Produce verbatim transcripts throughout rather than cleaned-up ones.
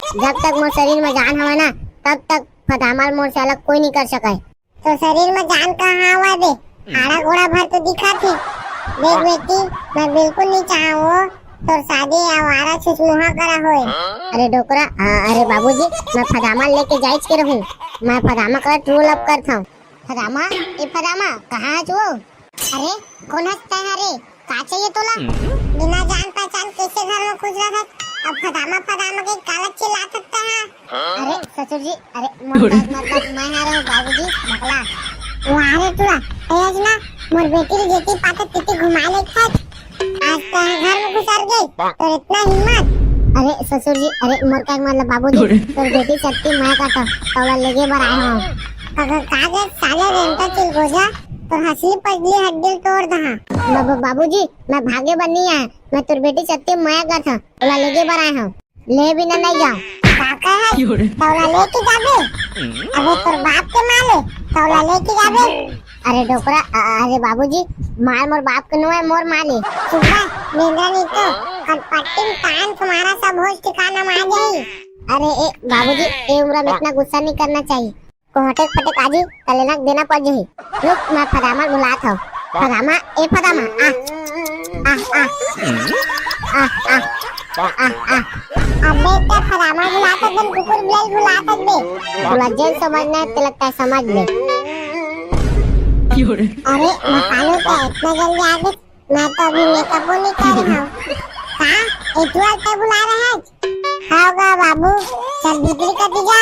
जब तक मोर शरीर में जान हवय ना, तब तक फदामा ल मोर से अलग कोई नहीं कर सकय। तोर शरीर में जान कहाँ हवय बे? आड़ा गोड़ा भर तो दिखत हे। देख बेटी, मैं बिल्कुल नहीं चाहूँ तोर शादी आवारा छुछमुहा करा होए। अरे डोकरा, आ, अरे बाबूजी, मैं फदामा ल लेके जाइच के रहूँ। मैं फदामा करा true love करत हँव। फदामा, ए फदामा, कहाँ हस वो? अरे, कोन हस तैं ह रे? का चाहिए तोला? बिना जान पहचान कैसे घर में घुस रहा था? अब फदामा फदामा के काला चिल्लात हस तैं ह? अरे ससुर जी, अरे मोर बात मतलब मैं आ रहा हूँ बाबूजी, बकला। वो आ रहे तोला, ए अजना, मोर बेटी रे जेती पाते तेती घुमा ले खात। आज तैं ह घर में घुसर गई, तोर इतना हिम्मत? अरे ससुर जी, अरे मोर का मतलब बाबूजी, तोर बेटी सत्ती मैं का तो तौला लेगे बर आए हो। अगर का के साले रेंटा चिलगोजा, तोर हसली पजली हड्डी ल तोड़ दहा। बाबू, बाबूजी, मैं भागे बर नहीं आया, मैं तोर बेटी सत्ती मया करत हूँ, तौला लेगे बर आए हूँ। ले बिना नहीं जाओ। का कहे? क्यों रे? तौला लेके जाबे? अबे तोर बाप के माले, तौला लेके जाबे? अरे डोकरा, अ-, अरे बाबूजी, माल मोर बाप के नो है, मोर माले। चुप बे, बेंदरा नहीं तो, कल पट्टी में तान तुम्हारा सब होश ठिकाना में आ जाई। अरे ए बाबूजी, ए उम्र में इतना गुस्सा नहीं करना चाहिए। कोहटे फटे काजी, तलेना देना पड़ जाही। रुक, मैं फदामा ल बुलात हूँ। फदामा, ए फदामा, आ। आ, आ। आ, आ। आ, आ। अबे ते फदामा ल बुलात हस, कुकुर बिलाई ल बुलात हस बे। तोला जेन समझना है, ते लगता है समझ ले। अरे, मकालू, ते इतना जल्दी आ गए? मैं तो अभी मेकअप नहीं करे हूँ। का? एतुआ ते बुला रहे हैं? हाँ गा बाबू, चल भीतरी कती जा।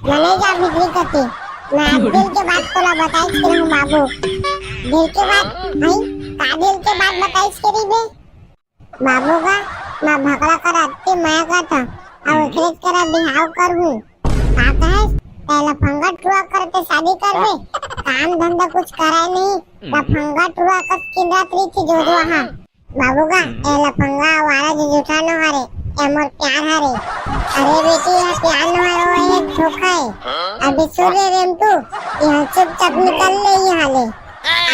मैं नहीं जा भीतरी कती। मैं आज दिल के बात तोला बताइस के रहूं बाबू। दिल के बात? भाई, का दिल के बात बताइस के रही बे? बाबू गा, मैं भकला करा अत्ती मया करत हूँ। अब एकरेच करा बिहाव करहूँ। का कहेस? पहला फंगा टुआ करके शादी कर दे। काम धंधा कुछ करे नहीं। लफंगा टुआ कस किंदात रही थी जोजवा हा। बाबू गा, ए लफंगा आवारा जो जूठा नो हरे, ए मोर प्यार हरे। अरे बेटी, ये प्यार नो हरे, वो एक धोखा है। अभी सुन रे रेमटू, यहाँ चुपचाप निकल ले यहाँ ले।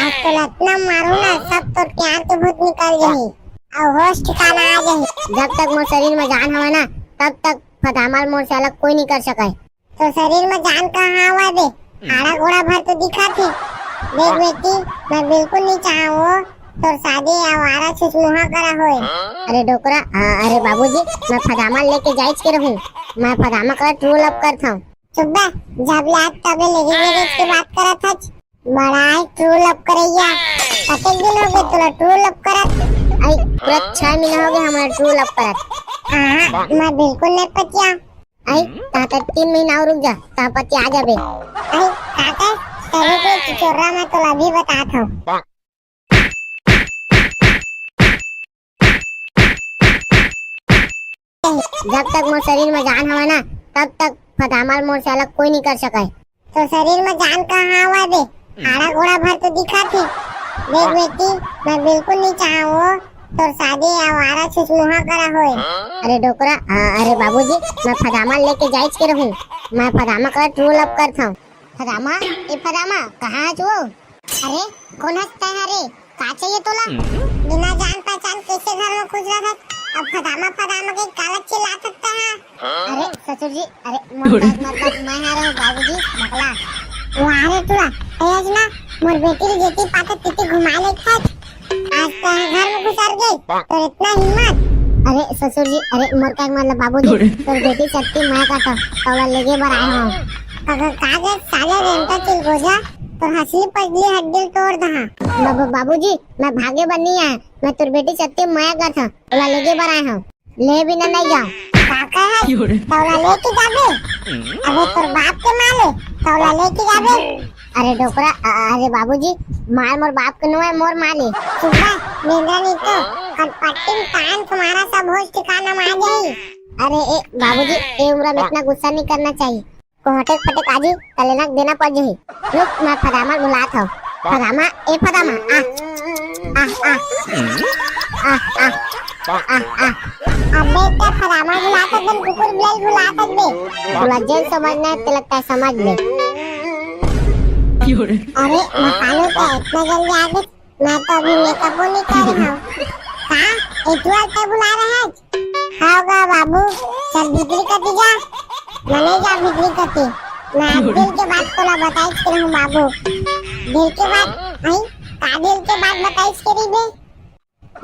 आज तो लतना मारू ना, सब तोर प्यार के भूत निकल जाही। और होश ठिकाना आ जाही। जब तक मोर शरीर में जान हवे ना, तब तक फदामा ल मोर से अलग कोई नहीं कर सके। तोर शरीर में जान कहाँ हवय बे? आड़ा गोड़ा भर तो दिखत हे। देख बेटी, मैं बिल्कुल नहीं चाहूँ तोर शादी आवारा छुछमुहा करा होए। अरे डोकरा, आ, अरे बाबूजी, मैं फदामा ल लेके जाइच के रहूँ। मैं फदामा करा true love करत हूँ। चुप बे, जब ले आज तबे लेके गेले के बात करत हच। बड़ा है true love करैया। कतेक दिन हो गए तोला true love करत? आई, पूरा छह महीना हो गए हमारा true love करत। हाँ, मैं बिल्कुल नहीं पतिया। आई, ता तक तीन महीना और रुक जा, ता पति आ जाबे। आई, काका, चलो तो चिचोरा, मैं तोला अभी बतात हूँ। जब तक मोर शरीर में जान हवे ना, तब तक फदामा ल मोर से अलग कोई नहीं कर सके। तो शरीर में जान कहाँ हवय बे? आड़ा गोड़ा भर तो दिखत हे। देख बेटी, मैं बिल्कुल नहीं चाहूँ तोर शादी आवारा छुछमुहा करा होए। अरे डोकरा, आ, अरे बाबूजी, मैं फदामा ल लेके जाइच के रहूँ। मैं फदामा करा true love करत हूँ। फदामा, ए फदामा, कहाँ हस वो? अरे, कोन हस तैं ह रे? का चाहिए तोला? बिना जान पहचान कैसे घर में घुस रहा था? अब फदामा फदामा के काला चिल्लात हस तैं ह। अरे ससुर जी, अरे मोर बात मतलब मैं आ रहा हूँ बाबूजी, बकला। वो आ रहे तोला, ए अजना, मोर बेटी रे जेती पाते तेती घुमा ले खात। आज तैं घर में घुसर गई, तोर इतना हिम्मत? अरे ससुर जी, अरे मोर का मतलब बाबूजी, तोर बेटी सत्ती मैं का तो तौला लेगे बर आए हूँ। अगर का गे साले रेंटा चिलगोजा, तोर हसली पजली हड्डी ल तोड़ दहा। बाबू, बाबूजी, मैं भागे बर नहीं आया, मैं तोर बेटी सत्ती मया करत हूँ, तौला लेगे बर आए हूँ। ले बिना नहीं जाओ। का कहे? तौला लेके जाबे? अबे तोर बाप के माले, तौला लेके जाबे? अरे डोकरा, अ-, अरे बाबूजी, माल मोर बाप के नो है, मोर माले। चुप बे, बेंदरा नहीं तो, कल पट्टी में तान तुम्हारा सब होश ठिकाना में आ जाही। अरे ए बाबूजी, ए उम्र में इतना गुस्सा नहीं करना चाहिए। कोहटे फटे काजी, तलेना देना पड़ जाही। रुक, मैं फदामा ल बुलात हूँ। फदामा, ए फदामा, आ। आ, आ। आ, आ। आ, आ। अबे ते फदामा ल बुलात हस, कुकुर बिलाई ल बुलात हस बे। तोला जेन समझना है, ते लगता है समझ ले। अरे, मकालू, ते इतना जल्दी आ गए? मैं तो अभी मेकअप नहीं करे हूँ। का? एतुआ ते बुला रहे हैं? हाँ गा बाबू, चल भीतरी कती जा। मैं नहीं जा भीतरी कती। मैं आज दिल के बात तोला बताइस के रहूं बाबू। दिल के बात? आई, का दिल के बात बताइस के रही बे?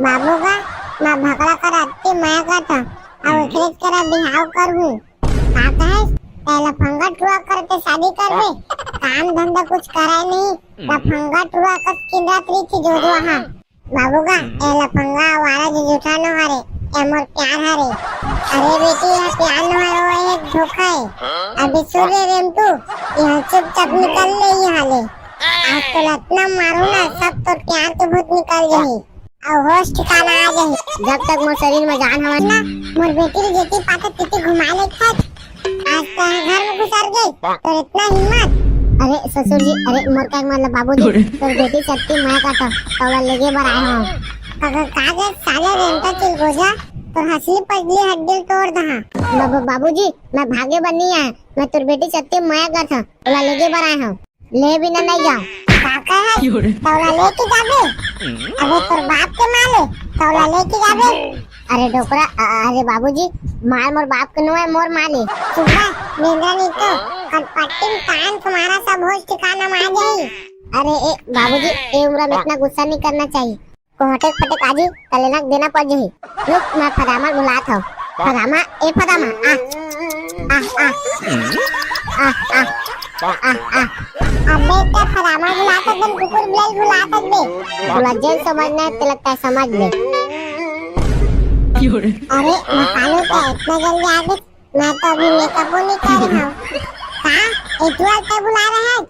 बाबू का, मैं भकला कर अत्ती मया करत हूँ। अब एकरे करा बिहाव करहूँ। का कहेस? पहले फंगा टुआ करके शादी करबे। काम धंधा कुछ कराय नहीं। लफंगा टुआ कस किंदात रही थी जो जो हाँ। बाबू का, ए लफंगा आवारा जो जूठा न हरे, ए मोर प्यार हरे। अरे बेटी, यह प्यार न हरे, वो एक धोखा है। अभी सुन रे रेमटू, यहाँ चुपचाप निकल ले यहाँ ले। आज तो इतना मारू ना, सब तो प्यार के भूत निकल जाही। अउ होश ठिकाना आ जाही। जब तक मोर शरीर में जान हवय ना, मोर बेटी ल जेती पाथे तेती घुमा ले खत। आज तो घर में घुसर गई, तोर इतना हिम्मत। अरे ससुर जी, अरे मोर का मतलब बाबूजी, तोर बेटी सत्ती मैं का था, तौला लेगे बर आए हो। अगर कागज साले रेंटा चिलगोजा, तोर हसली पजली हड्डी तोड़ दहा। बाबू, बाबूजी, मैं भागे बर नहीं आया, मैं तोर बेटी सत्ती मैं का था, तौला लेगे बर आए हो। ले बिना नहीं जाओ। का कहे? तौला लेके जाबे? अबे तोर बाप के माले, तौला लेके जाबे? अरे डोकरा, अ-, अरे बाबूजी, माल मोर बाप के नो है, मोर माल है। सुबह निंदा नहीं तो कनपट्टी में कान तुम्हारा सब होश ठिकाना में आ जाही। अरे ए बाबूजी, ए उम्र में इतना गुस्सा नहीं करना चाहिए। कोहटे फटे काजी तलेनक देना पड़ जही। रुक, मैं फदामा बुलात हूँ। फदामा, ए फदामा, आ। आ, आ। आ, आ। आ, आ। अबे, ते फदामा बुलात हस, कुकुर बिलाई बुलात हस बे। तुला जेन समझना है, तेला तय समझ ले। अरे, मकानू, ते इतना जल्दी आ गए? मैं तो अभी मेकअपो नहीं करे हूँ। का? इतवाल ते बुला रहे हैं?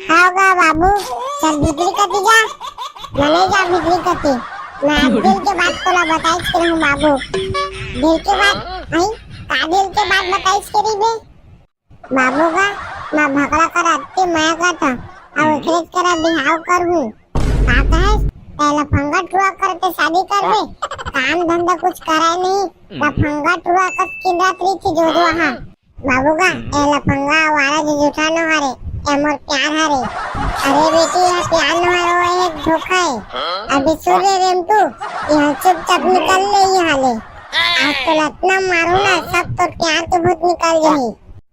हाँ गा बाबू, चल भीतरी कती जा। मैं नहीं जा भीतरी कती। मैं आज दिल के बात तोला बताइस के रहूं बाबू। दिल के बात? आई, का दिल के बात बताइस के रही बे? बाबू का, मैं भकला कर अत्ती मया करत हूँ। अब एकरे करा बिहाव करहूँ। का कहेस? पहले फंगा टुआ करके शादी करबे। काम धंधा कुछ कराय नहीं। लफंगा टुआ कस किंदात रही थी जो जो हाँ। बाबू का, ए लफंगा आवारा जो जूठा न हरे, ए मोर प्यार हरे। अरे बेटी, यह प्यार न हरे, वो एक धोखा है। अभी सुन रे रेमटू, यहाँ चुपचाप निकल ले यहाँ ले। आज तो इतना मारू ना, सब तो प्यार के भूत निकल जाही।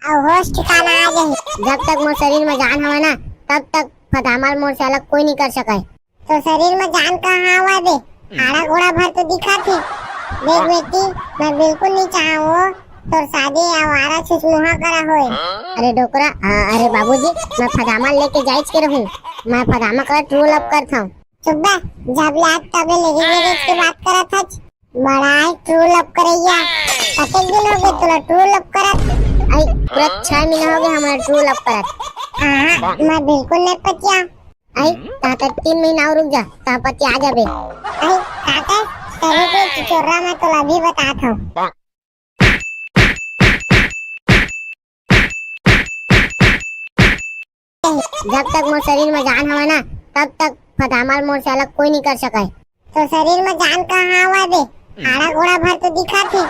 अउ होश ठिकाना आ जाही। जब तक मोर शरीर में जान हवे ना, तब तक फदामा ल मोर से अलग कोई नहीं कर सके। तोर शरीर में जान कहाँ हवय बे? हाड़ा गोड़ा भर तो दिखत हे। देख बेटी, मैं बिल्कुल नहीं चाहूँ तोर शादी आवारा छुछमुहा करा होए। अरे डोकरा, आ, अरे बाबूजी, मैं फदामा लेके जाइच के रहूँ। मैं फदामा करा true love करत हूँ। चुप बे, जब ले आज तबे लेके गेरेज के बात करत हच। बड़ा है true love करैया। कतेक दिन हो गए तोला true love करत? आई, पूरा छह महीना हो गए हमारा true love करत। हाँ, मैं बिल्कुल नहीं पतिया। आई, ता तक तीन महीना और रुक जा, ता पति आ जाबे। आई, काका, तेरे को चिचोरा मैं तोला भी बतात हूँ। जब तक मोर शरीर में जान हवे ना, तब तक फदामा ल मोर से अलग कोई नहीं कर सके। तोर शरीर में जान कहाँ हवय बे? हाड़ा गोड़ा भर तो दिखत हे।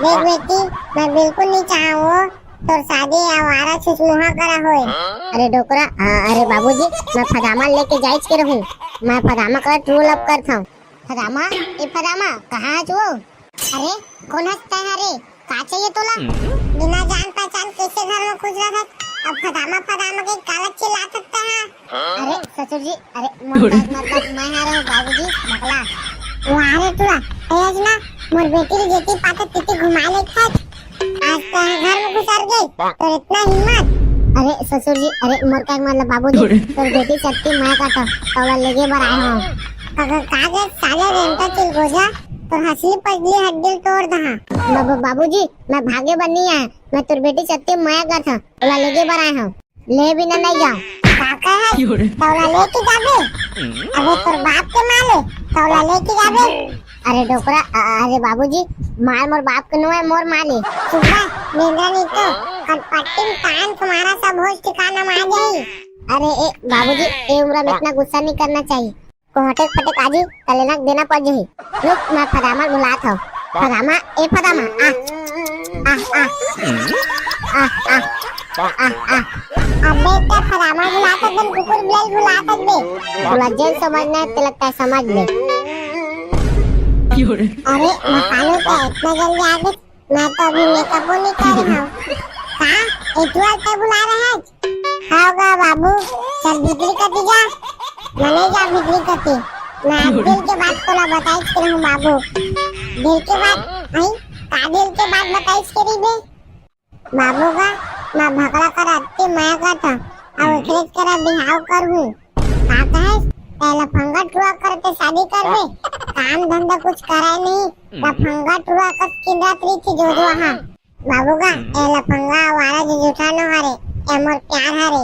देख बेटी, मैं बिल्कुल नहीं चाहूँ तोर शादी आवारा छुछमुहा करा होए। अरे डोकरा, आ, अरे बाबूजी, मैं फदामा लेके जाइच के रहूँ। मैं फदामा करा true love करत हूँ। फदामा, ए फदामा, कहाँ हच वो? अरे, कोन हस तैं ह रे? का चाहिए तोला? बिना जान पहचान कैसे घर में घुस रहा था? अब फदामा फदामा के काला चिल्लात हस तैं ह? अरे ससुर जी, अरे मोर बात मतलब मैं आ रहा हूँ बाबूजी, बकला। वाह रे टुरा, ए अजना, मोर बेटी के जेती पाते तेती घुमा ले खेत। आज तैं घर में घुसर गई, तोर इतना हिम्मत। अरे ससुर जी, अरे मोर का मतलब बाबूजी, तोर बेटी सत्ती मैं का तो तौला लेगे बर आए हो। अगर कागज साले रेंटा चिलगोजा, तोर हसली पजली हड्डी तोड़ दहा। बाबू, बाबूजी, मैं भागे बर नहीं आया, मैं तोर बेटी सत्ती मया कर था, तौला लेगे बर आए हो। ले बिना नहीं जाओ। का कहे? क्यों रे? तौला लेके जाबे? अबे तोर बाप के माले, तौला लेके जाबे? अरे डोकरा, अ-, अरे बाबूजी, माल मोर बाप के नो है, मोर माले। चुप बे, बेंदरा नहीं तो, कनपट्टी में कान तुम्हारा सब होश ठिकाना में आ जाही। अरे ए बाबूजी, ए उम्र में इतना गुस्सा नहीं करना चाहिए। कोहटे फटे काजी, तलेनक देना पड़ जाही। रुक, मैं फदामा बुलात हूँ। फदामा, ए फदामा, आ। आ, आ। आ, आ। आ, आ। अबे, क्या फदामा बुलात हस, कुकुर बिलाई बुलात हस बे। तोला जेन समझना है, तेला तय समझ ले। अरे, मकानू, क्या इतना जल्दी आ गए? मैं तो अभी मेकअपो नहीं करे हूँ। का? एतुआ ते बुला रहे हैं? हाँ गा बाबू, चल भीतरी कती जा। मैं नहीं जा भीतरी कती। मैं आज दिल के बात तोला बताइस के रहूं बाबू। दिल के बात? आई? का दिल के बात बताइस के रही बे? बाबू गा, मैं भकला कर अति मया करत हूँ। अब ओकरे करा बिहाव कर हूँ। का कहेस? पहला फंगा टुआ करते शादी करबे। काम धंधा कुछ करे नहीं। त फंगा टुआ कस किंदात रही थी जोधवा हा। बाबू गा, ए लफंगा आवारा जो जूठा नो हरे, ए मोर प्यार हरे।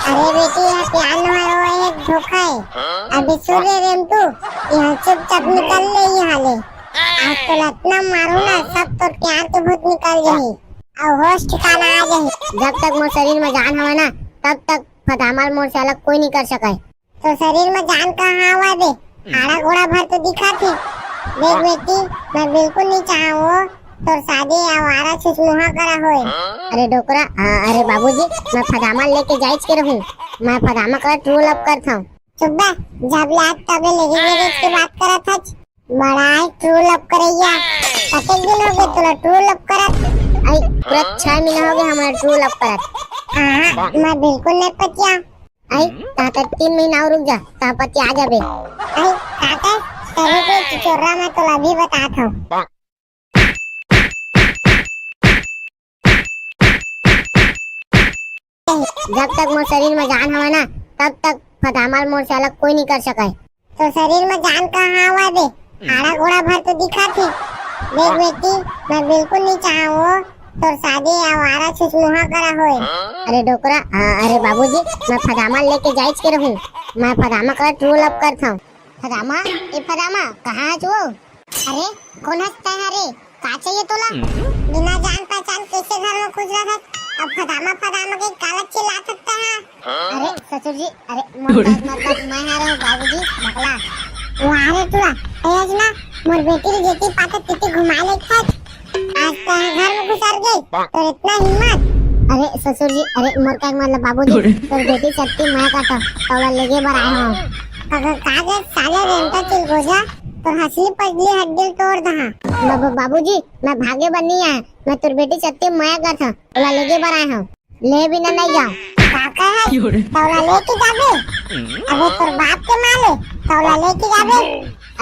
अरे बेटी, ये प्यार नो हरे, वो एक धोखा है। अभी सुन रे रेमटू, यहाँ चुपचाप निकल ले यहाँ ले। आज तो लतना मारू ना, सब तो प्यार के भूत निकल जाही। और होश ठिकाना आ जाही। जब तक मोर शरीर में जान हवे ना, तब तक फदामल मोर से अलग कोई नहीं कर सके। तो शरीर में जान कहाँ आवा दे? आड़ा गोड़ा भर तो दिखा थी। देख बेटी, मैं बिल्कुल नहीं चाहूँ तोर शादी आवारा छुछमुहा करा होए। अरे डोकरा, आ, अरे बाबूजी, मैं फदामा लेके जाइच के रहूं। मैं फदामा करा true love करत हूँ। चुप बे, जब ले आज तबे लेके गेले की बात करत हच। बड़ा है true love करैया। कतेक दिन हो गए तोला true love करत? आई, पूरा छह महीना हो गए हमारा true love करत। हाँ, मैं बिल्कुल नहीं पतिया। आई, ताता तीन महीना और रुक जा, ता पति आ जाबे। आई, ताता, तभी कोई चिचोरा मैं तोला अभी बतात हूँ। जब तक मोर शरीर में जान हवे ना, तब तक फदामल मोर से अलग कोई नहीं कर सके। तो शरीर में जान कहाँ आवा दे? आड़ा गोड़ा भर तो दिखा थी। देख बेटी, मैं बिल्कुल नहीं चाहूँ तोर शादी आवारा छुछमुहा करा होए। अरे डोकरा, आ, अरे बाबूजी, मैं फदामा लेके जाइच के रहूं। मैं फदामा करा true love करत हूँ। फदामा, ए फदामा, कहाँ है वो? अरे, कौन हंसता है रे? का चाहिए तोला? बिना जान पहचान कैसे घर में घुस रहा था? अब फदामा फदामा के काला चिल्ला सकता है। अरे ससुर जी, अरे मोर का मतलब मैं आ रहा हूँ बाबूजी, बकला। वाह रे टुआ, तेज ना, मोर बेटी के जेती पाता तिती घुमा ले था। आज तो घर में घुसर गई, तो इतना हिम्मत। अरे ससुर जी, अरे मोर का मतलब बाबूजी, तोर बेटी शक्ति मैं का तो तौला लेगे बर आया हूँ। अगर कागज साले रेंटा चिलगोजा, तोर हसली पजली हड्डी तोड़ दहा। बाबू, बाबूजी, मैं भागे बर नहीं आया, मैं तोर बेटी सत्ती मया करत हूँ, ओला लेगे बर आया हूँ। ले बिना नहीं जाओ। का कहे? तौला लेके जाबे? अबे तोर बाप के माले, तौला लेके जाबे?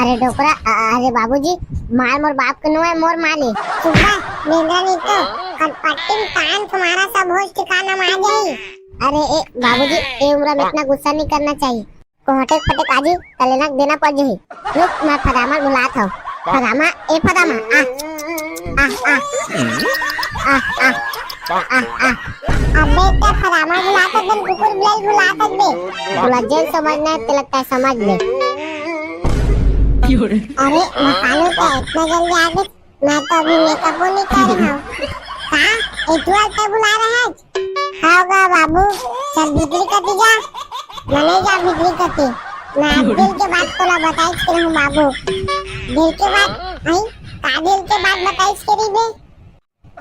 अरे डोकरा, अ-, अरे बाबूजी, माल मोर बाप के नो है, मोर माले। सुबह बेंदरा नहीं तो, कल पट्टी में तान तुम्हारा सब होश ठिकाना में आ जाई। अरे ए बाबूजी, ए उम्र में इतना गुस्सा नहीं करना चाहिए। कोहटे फटे काजी तलेनक देना पड़ जही। रुक, मैं फदामा बुलात हूँ। फदामा, ए फदामा, आ, आ, आ, आ, आ, आ, आ। अबे ते फदामा बुलात हस, कुकुर बिलाई बुलात हस बे। तुला जेन समझना है, ते लगता है समझ ले। अरे, मकानू तो इतना जल्दी आ गए। मैं तो अभी मेकअपो नहीं करे हूँ। का? एतुआ ते बुला रहे हैं? हाँ गा बाबू, चल भीतरी कती जा। मैं नहीं जा भीतरी कती। मैं आज दिल के बात तोला बताइस के रहूँ बाबू। दिल के बात? आई? का दिल के बात बताइस के रही बे?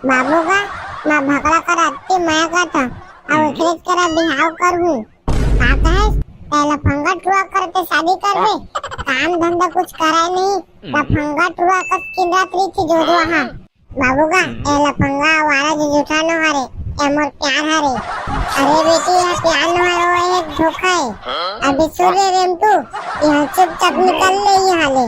बाबू गा, मैं भकला कर अत्ती मया करत हूँ। अब एकरे करा बिहाव कर हूँ। का कहेस? पहला फंगा टुआ करके शादी करबे। काम धंधा कुछ करे नहीं। त फंगा टुआ कस किंदात रही थी जोधवा हा। बाबू गा, ए लफंगा आवारा जो जूठा नो हरे, ए मोर प्यार हरे। अरे बेटी, ये प्यार नो हरे, वो एक धोखा है। अभी सुन रे रेमटू, यहाँ चुपचाप निकल ले यहाँ ले।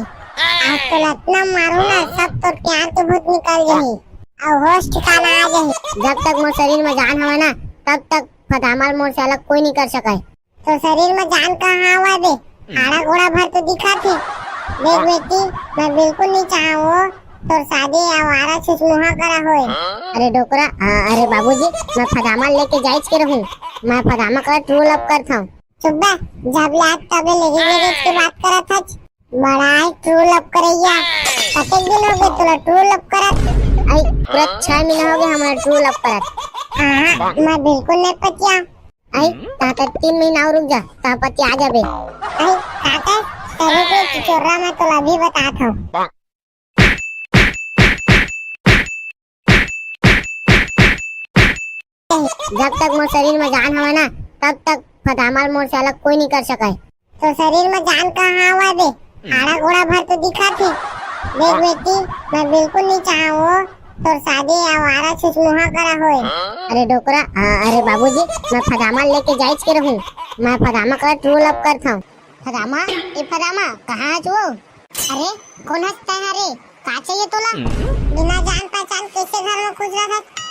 आज तो लतना मारू ना, सब तो प्यार के भूत निकल जाही। अब होश ठिकाना आ जाही। जब तक मोर शरीर में जान हवे ना, तब तक फदामल मोर से अलग कोई नहीं कर सके। तो शरीर में जान कहाँ आवा बे? आड़ा गोड़ा भर तो दिखा थी। देख बेटी, मैं बिल्कुल नहीं चाहूँ तोर शादी आवारा छुछमुहा करा होए। अरे डोकरा, आ, अरे बाबूजी, मैं फदामा लेके जाइच के रहूँ। मैं फदामा करा true love करत हूँ। चुप बे, जब ले आज तबे लेके गेले की बात करत हच। बड़ा है true love करैया। कतेक दिन हो गए तोला true love करत? आई, पूरा छह महीना हो गए हमारा true love करत। हाँ, मैं बिल्कुल नहीं पतिया। आई, ताता तीन महीना और रुक जा, ता पति आ जाबे। आई, ताता, तभी कोई चिचोरा मैं तोला अभी बतात हूँ। जब तक मोर शरीर में जान हवे ना, तब तक फदामल मोर से अलग कोई नहीं कर सके। तो शरीर में जान कहाँ आवा बे? आड़ा गोड़ा भर तो दिखा थी। देख बेटी, मैं बिल्कुल नहीं चाहूँ तोर शादी आवारा छुछमुहा करा होय। अरे डोकरा, आ, अरे बाबूजी, मैं फदामा लेके जाइच के रहूं। मैं फदामा करा true love करथंव। फदामा, ए फदामा, कहाँ हस वो? अरे, कोन हस तैं रे? का चाहिए तोला? बिना जान पहचान कैसे घर में घुस रहा है?